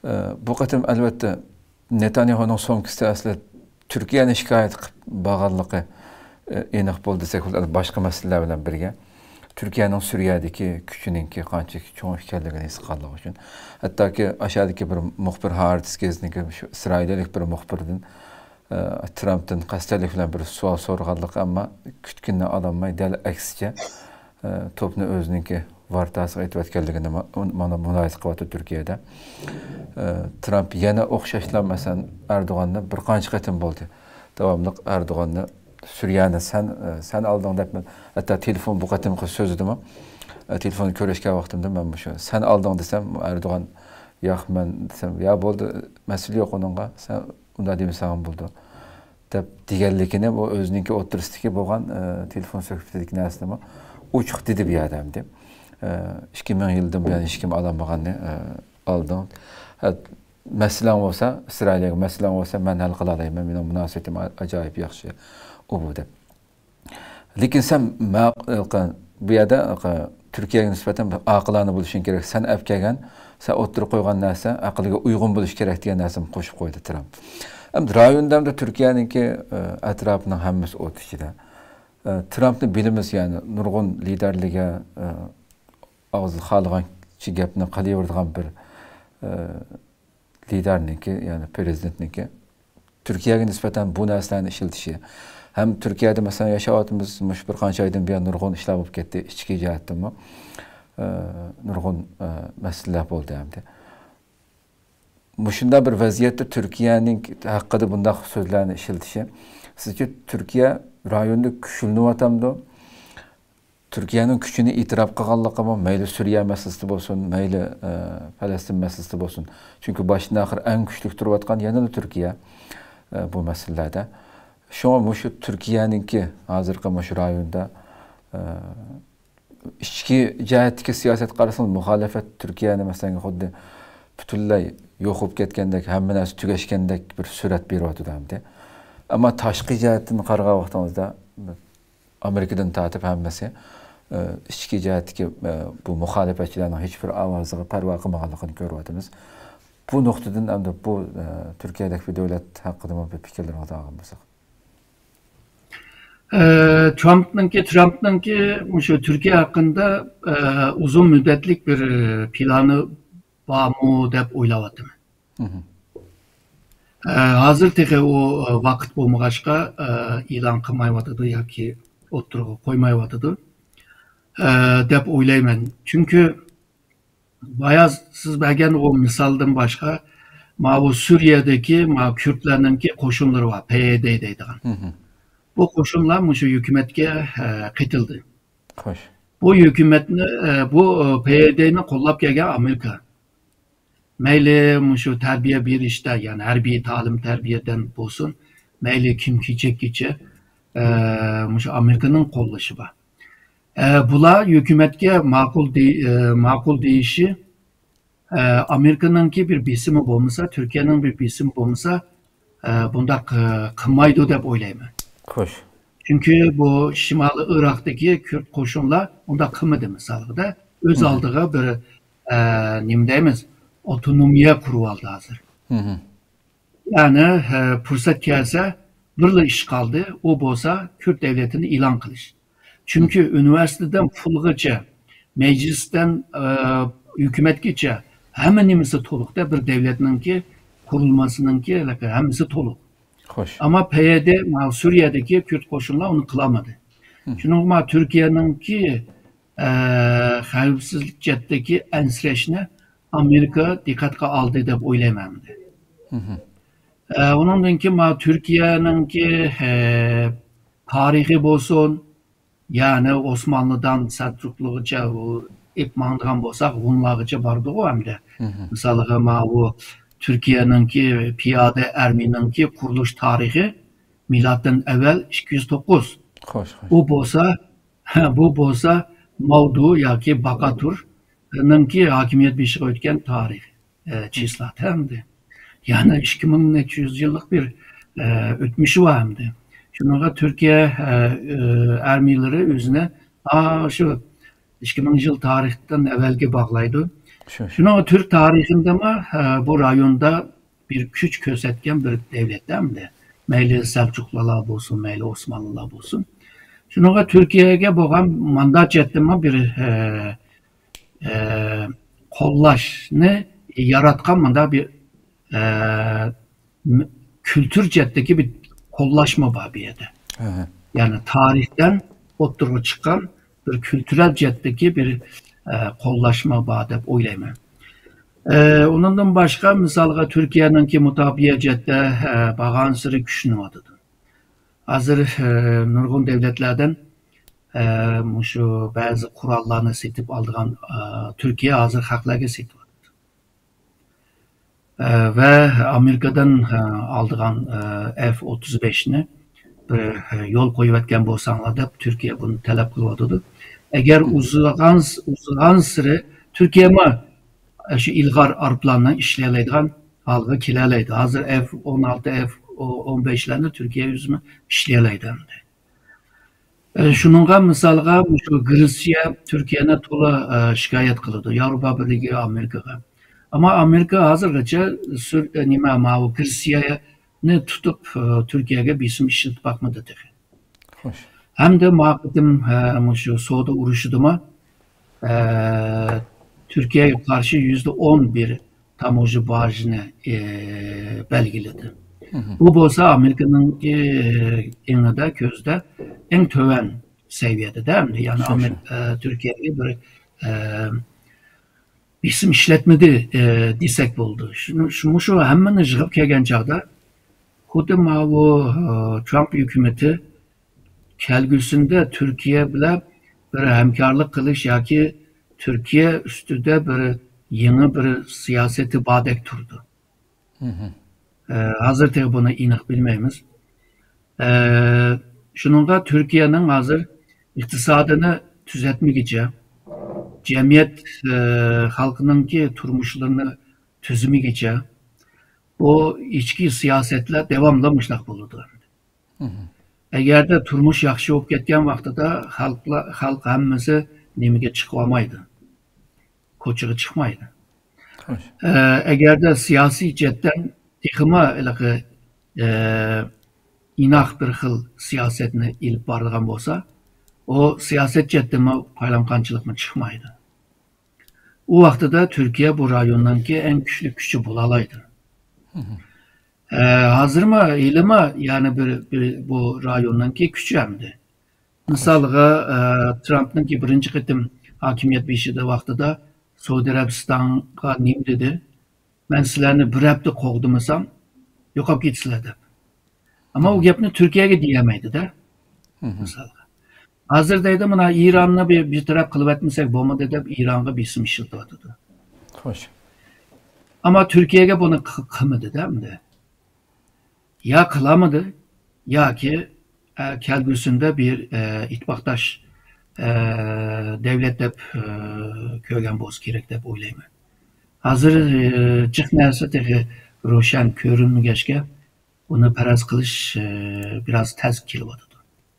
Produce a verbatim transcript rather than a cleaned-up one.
ئە، بۇ قېتىم، ئەلۋەتتە، نېتانياھونىڭ سومكىسى ئەسلى تۈركىيەنى شىكايەت قىلىپ بارغانلىقى، ئە، ئېنىق بولدى دېسەك بولىدۇ، باشقا مەسىلىلەر بىلەن بىرگە. تۈركىيەنىڭ سۈرىيەدىكى كۈچىنىڭكى قانچىلىك چوڭ ئىكەنلىكىنى ھېس قىلغانلىقى ئۈچۈن. ھەتتاكى ئاشۇ يەردىكى بىر مۇخبىر، ھارتس گېزىتىنىڭكى، شۇ ئىسرائىلىيەلىك بىر مۇخبىردىن، ئە، ترامپتىن قەستەنلىك بىلەن بىر سوئال سورىغانلىقى، ئەمما كۈتكىنىنى ئالالماي، دەل ئەكسىچە، ئە، توپنى ئۆزىنىڭكى ۋارتاسىغا ئېتىۋەتكەنلىكىنى ما-، مانا مۇلاھىزە قىلىۋاتىدۇ تۈركىيەدە. ئە، ترامپ يەنە ئوخشاشلا، مەسىلەن، ئەردوغاننى بىر قانچە قېتىم بولدى. داۋاملىق ئەردوغاننى، سۈرىيەنى سەن، ئە، سەن ئالدىڭ دەپ، ھەتتا تېلېفون، بۇ قېتىمقى سۆزىدىمۇ، ئە، تېلېفوندا كۆرۈشكەن ۋاقتىمدا مەن مۇشۇ، سەن ئالدىڭ دېسەم، ئەردوغان، ياق، مەن دېسەم، يا بولدى، مەسىلە يوق ئۇنىڭغا، سەن ئۇنداق دېمىسەڭ بولىدۇ، دەپ دېگەنلىكىنى، بۇ ئۆزىنىڭكى ئوتتۇرىسىدىكى بولغان، ئە، تېلېفون سۆھبىتىدىكى نەرسىنىمۇ ئوچۇق دېدى بۇ يەردە ئەمدى. ئە، ئىككى مىڭ يىلدىن بۇيان ھېچكىم ئالالمىغاننى، ئە، ئالدىڭ. ئە، مەسىلەڭ بولسا، ئىسرائىلىيەگە مەسىلەڭ بولسا، مەن ھەل قىلالايمەن، مېنىڭ مۇناسىۋىتىم ئا-، ئاجايىپ ياخشى، ئۇ بۇ دەپ. لېكىن سەن مە-، بۇ يەردە تۈركىيەگە نىسبەتەن بىر ئاقىلانە بولۇشۇڭ كېرەك. سەن ئەپ كەلگەن، سەن ئوتتۇرىغا قويغان نەرسە ئەقىلگە ئۇيغۇن بولۇشى كېرەك دېگەن نەرسىنى قوشۇپ قويدى ترامپ. ئەمدى رايوندا ئەمدى تۈركىيەنىڭكى، ئە، ئەتراپىنىڭ ھەممىسى ئوت ئىچىدە. ئە، ترامپنى بىلىمىز، يەنى نۇرغۇن لىدەرلىرىگە، ئە، ئاغزى خالىغانچە گەپنى قىلىۋېرىدىغان بىر، ئە، لىدەرنىڭكى، يەنى پرېزىدېنتنىڭكى تۈركىيەگە نىسبەتەن بۇ نەرسىلەرنى ئىشلىتىشى. ھەم تۈركىيەدە، مەسىلەن، ياشاۋاتىمىز، مۇشۇ بىر قانچە ئايدىن بۇيان نۇرغۇن ئىشلار بولۇپ كەتتى، ئىچكى جەھەتتىنمۇ، ئە، نۇرغۇن، ئە، مەسىلىلەر بولدى ئەمدى. مۇشۇنداق بىر ۋەزىيەتتە تۈركىيەنىڭ ھەققىدە بۇنداق سۆزلەرنى ئىشلىتىشى، سىزچە تۈركىيە رايوندا كۈچلىنىۋاتامدۇ؟ تۈركىيەنىڭ كۈچىنى ئېتىراپ قىلغانلىقىمۇ، مەيلى سۈرىيە مەسىلىسىدە بولسۇن، مەيلى، ئە، پەلەستىن مەسىلىسىدە بولسۇن. چۈنكى باشتىن ئاخىر ئەڭ كۈچلۈك تۇرۇۋاتقان يەنىلا تۈركىيە، ئە، بۇ مەسىلىلەردە. شۇڭا مۇشۇ تۈركىيەنىڭكى ھازىرقى مۇشۇ رايوندا، ئە، ئىچكى جەھەتتىكى سىياسەتكە قارىسىڭىز، مۇخالىپەت تۈركىيەنى، مەسىلەن، خۇددى پۈتۈنلەي يوق بولۇپ كەتكەندەك، ھەممە نەرسە تۈگەشكەندەك بىر سۈرەت بېرىۋاتىدۇ ئەمدى. ئەمما تاشقى جەھەتتىن قارىغان ۋاقتىڭىزدا، ئامېرىكىدىن تارتىپ ھەممىسى، ئى، ئىچكى جەھەتتىكى، ئى، بۇ مۇخالىپەتچىلەرنىڭ ھېچبىر ئاۋازىغا پەرۋا قىلمىغانلىقىنى كۆرۈۋاتىمىز. بۇ نۇقتىدىن ئەمدى بۇ، ئى، تۈركىيەدەك بىر دۆلەت ھەققىدىمۇ بىر پىكىرلىرىڭىزنى ئالغان بولساق. ئى، ترامپنىڭكى، ترامپنىڭكى مۇشۇ تۈركىيە ھەققىدە، ئى، ئۇزۇن مۇددەتلىك بىر، ئى، پىلانى بارمۇ دەپ ئويلاۋاتىمەن. مهم. ئە، ھازىر تېخى ئۇ، ئە، ۋاقىت بولمىغاچقا، ئە، ئېلان قىلمايۋاتىدۇ ياكى ئوتتۇرىغا قويمايۋاتىدۇ، ئە، دەپ ئويلايمەن. چۈنكى بايا سىز بەرگەن ئۇ مىسالدىن باشقا، ماۋۇ سۈرىيەدىكى ماۋۇ كۈردلەرنىڭكى قوشۇنلىرى بار، پەي ئەي دەي دەيدىغان. مهم. بۇ قوشۇنلار مۇشۇ ھۆكۈمەتكە، ئە، قېتىلدى. خوش. بۇ ھۆكۈمەتنى، ئە، بۇ، ئە، پەي ئەي دەينى قوللاپ كەلگەن ئامېرىكا. مەيلى مۇشۇ تەربىيە بېرىشتە، يەنى ھەربىي تالىم تەربىيەدىن بولسۇن، مەيلى كىيىم كېچەككىچە، ئە، مۇشۇ ئامېرىكىنىڭ قوللىشى بار. ئە، بۇلار ھۆكۈمەتكە ماقۇل دېي-، ئە، ماقۇل دېيىشى، ئە، ئامېرىكىنىڭكى بىر بېسىمى بولمىسا، تۈركىيەنىڭ بىر بېسىمى بولمىسا، ئە، بۇنداق، ئە، قىلمايدۇ دەپ ئويلايمەن. خوش. چۈنكى بۇ شىمالىي ئىراقتىكى كۈرد قوشۇنلار ئۇنداق قىلمىدى، مىسالغا، ئۆز مهم. ئالدىغا بىر، ئە، نېمە دەيمىز، ئاپتونومىيە قۇرۇۋالدى ھازىر. مهم. يەنى، ئە، پۇرسەت كەلسە، بىرلا ئىش قالدى، ئۇ بولسا كۈرد دۆلىتىنى ئېلان قىلىش. چۈنكى مهم. ئۇنىۋېرسىتېتتىن پۇلغىچە، مەجلىستىن، ئە، ھۆكۈمەتكىچە ھەممە نېمىسى تولۇقتا بىر دۆلەتنىڭكى قۇرۇلمىسىنىڭكى ھەممىسى تولۇق. خوش. ئەمما پەي ئەي دە، مانا، سۈرىيەدىكى كۈرد قوشۇنلار ئۇنى قىلالمىدى. مهم. شۇنىڭغا مانا تۈركىيەنىڭكى، ئە، خەۋپسىزلىك جەھەتتىكى ئەنسىرەشنى ئامېرىكا دىققەتكە ئالدى دەپ ئويلايمەن ئەمدى. مهم. ئە، ئۇنىڭدىن كېيىن مانا تۈركىيەنىڭكى، ئە، تارىخى بولسۇن، يەنى ئوسمانلىدان سەلجۇقلۇغىچە ئېلىپ ماڭىدىغان بولساق، ھونلارغىچە بارىدىغۇ ئەمدى. مهم. مىسالغا، ماۋۇ تۈركىيەنىڭكى پىيادە ئارمىيىنىڭكى قۇرۇلۇش تارىخى مىلادتىن ئەۋۋەل ئىككى يۈز توققۇز. خوش، خوش. ئۇ بولسا، بۇ بولسا ماۋدۇ ياكى باقاتۇرنىڭكى ھاكىمىيەت بېشىغا ئۆتكەن تارىخ. ئە، چىسلات ئەمدى. يەنى ئىككى مىڭ نەچچە يۈز يىللىق بىر، ئە، ئۆتمۈشى بار ئەمدى. شۇنىڭغا تۈركىيە، ئە، ئە، ئارمىيىلىرى ئۆزىنى ئاشۇ ئىككى مىڭ يىل تارىختىن ئەۋۋەلگە باغلايدۇ. شۇ، شۇ. شۇنىڭغا تۈرك تارىخىندىمۇ، ئە، بۇ رايوندا بىر كۈچ كۆرسەتكەن بىر دەۋلەت ئەمدى. مەيلى سەلچۇقلۇلار بولسۇن، مەيلى ئوسمانلىلار بولسۇن. شۇنىڭغا تۈركىيەگە بولغان مانداق جەھەتتىنمۇ بىر، ئە، ئە، قوللاشنى ياراتقان مۇنداق بىر، ئە، م-، كۈلتۈر جەھەتتىكى بىر قوللاشما بار بۇ يەردە. ھە، ھە. يەنى تارىختىن ئوتتۇرىغا چىققان بىر كۈلتۈرەل جەھەتتىكى بىر، ئە، قوللاشما بار دەپ ئويلايمەن. ئە، ئۇنىڭدىن باشقا، مىسالغا، تۈركىيەنىڭكى مۇداپىئە جەھەتتە، ئە، بارغانسېرى كۈچلىنىۋاتىدۇ. ھازىر، ئە، نۇرغۇن دۆلەتلەردىن، ئە، مۇشۇ بەزى قوراللارنى سېتىپ ئالىدىغان، ئە، تۈركىيە ھازىر خەقلەرگە سېتىۋاتىدۇ. ئە، ۋە ئامېرىكىدىن، ئە، ئالىدىغان، ئە، ئېف ئوتتۇز بەشنى بىر، ئە، يول قويۇۋەتكەن بولساڭلار دەپ تۈركىيە بۇنى تەلەپ قىلىۋاتىدۇ. ئەگەر ئۇزىغان، ئۇزىغانسېرى تۈركىيەمۇ شۇ ئىلغار ئايروپىلاننى ئىشلىيەلەيدىغان ھالغا كېلەلەيدۇ. ھازىر ئېف ئون ئالتە، ئېف ئون بەشلەرنى تۈركىيە ئۆزىمۇ ئىشلىيەلەيدۇ ئەمدى. ئە، شۇنىڭغا مىسالغا مۇشۇ گرېتسىيە تۈركىيەنى تولا، ئە، شىكايەت قىلىدۇ ياۋروپا بىرلىكىگە، ئامېرىكىغا. ئەمما ئامېرىكا ھازىرغىچە سۈر-، ئە، نېمە، ماۋۇ گرېتسىيەنى تۇتۇپ، ئە، تۈركىيەگە بېسىم ئىشلىتىپ باقمىدى تېخى. خوش. ھەمدە ما قېتىم، ئە، مۇشۇ سودا ئۇرۇشىدىمۇ، ئە، تۈركىيەگە قارشى يۈزدە ئون بىر تاموژنا باجىنى، ئە، بەلگىلىدى. مھم. بۇ بولسا ئامېرىكىنىڭكى ئېڭىدا، كۆزىدە ئەڭ تۆۋەن سەۋىيەدە-دە ئەمدى. يەنى شۇ، ئامېر-، شۇ. ئە، تۈركىيەگە بىر، ئە، بېسىم ئىشلەتمىدى، ئە، دېسەك بولىدۇ. شۇنى، شۇ، مۇشۇ ھەممىنى يىغىپ كەلگەن چاغدا، خۇددى ماۋۇ، ئە، ترامپ ھۆكۈمىتى كەلگۈسىدە تۈركىيە بىلەن بىر ھەمكارلىق قىلىش ياكى تۈركىيە ئۈستىدە بىر يېڭى بىر سىياسىتى باردەك تۇرىدۇ. مھم. ئە، ھازىر تېخى بۇنى ئېنىق بىلمەيمىز. ئە، شۇنىڭغا تۈركىيەنىڭ ھازىر ئىقتىسادىنى تۈزەتمىگىچە، جەمئىيەت، ئە، خەلقنىڭكى تۇرمۇشلىرىنى تۈزىمىگىچە، بۇ ئىچكى سىياسەتلەر داۋاملىق مۇشۇنداق بولىدۇ. مھم. ئەگەردە تۇرمۇش ياخشى بولۇپ كەتكەن ۋاقتىدا خەلقلار، خەلق ھەممىسى نېمىگە چىقىۋالمايدۇ؟ كوچىغا چىقمايدۇ. خوش. ئە، ئەگەردە سىياسىي جەھەتتىن تېخىمۇ ھېلىقى، ئە، ئىناق بىر خىل سىياسەتنى ئېلىپ بارىدىغان بولسا، ئۇ سىياسەت جەھەتتىنمۇ قالايمىقانچىلىقمۇ چىقمايدۇ. ئۇ ۋاقتىدا تۈركىيە بۇ رايوننىڭكى ئەڭ كۈچلۈك كۈچى بولالايدۇ. مھم. ئە، ھازىرمۇ، ھېلىمۇ، يەنى بىر، بىر بۇ رايوننىڭكى كۈچى ئەمدى. مىسالغا، ئە، ترامپنىڭكى بىرىنچى قېتىم ھاكىمىيەت بېشىدا ۋاقتىدا سەئۇدى ئەرەبىستانغا نېمە دېدى؟ «مەن سىلەرنى بىر ھەپتە قوغدىمىسام، يوقاپ كېتىسىلەر» دەپ. ئەمما ئۇ گەپنى تۈركىيەگە دېيەلمەيدۇ-دە. مھم. مىسالغا. ھازىر دەيدۇ، مانا ئىراننى بىر، بىر تەرەپ قىلىۋەتمىسەك بولمىدى دەپ ئىرانغا بېسىم ئىشلىتىۋاتىدۇ. خوش. ئەمما تۈركىيەگە بۇنى ق-، قىلمىدى-دە ئەمدى. يا قىلالمىدى، ياكى، ئە، كەلگۈسىدە بىر، ئە، ئىتتىپاقداش، ئە، دەۋلەت دەپ، ئە، كۆرگەن بولسا كېرەك دەپ ئويلايمەن. ھازىر، ئە، جىق نەرسە تېخى روشەن كۆرۈنمىگەچكە، ئۇنى پەرەز قىلىش، ئە، بىراز تەس كېلىۋاتىدۇ.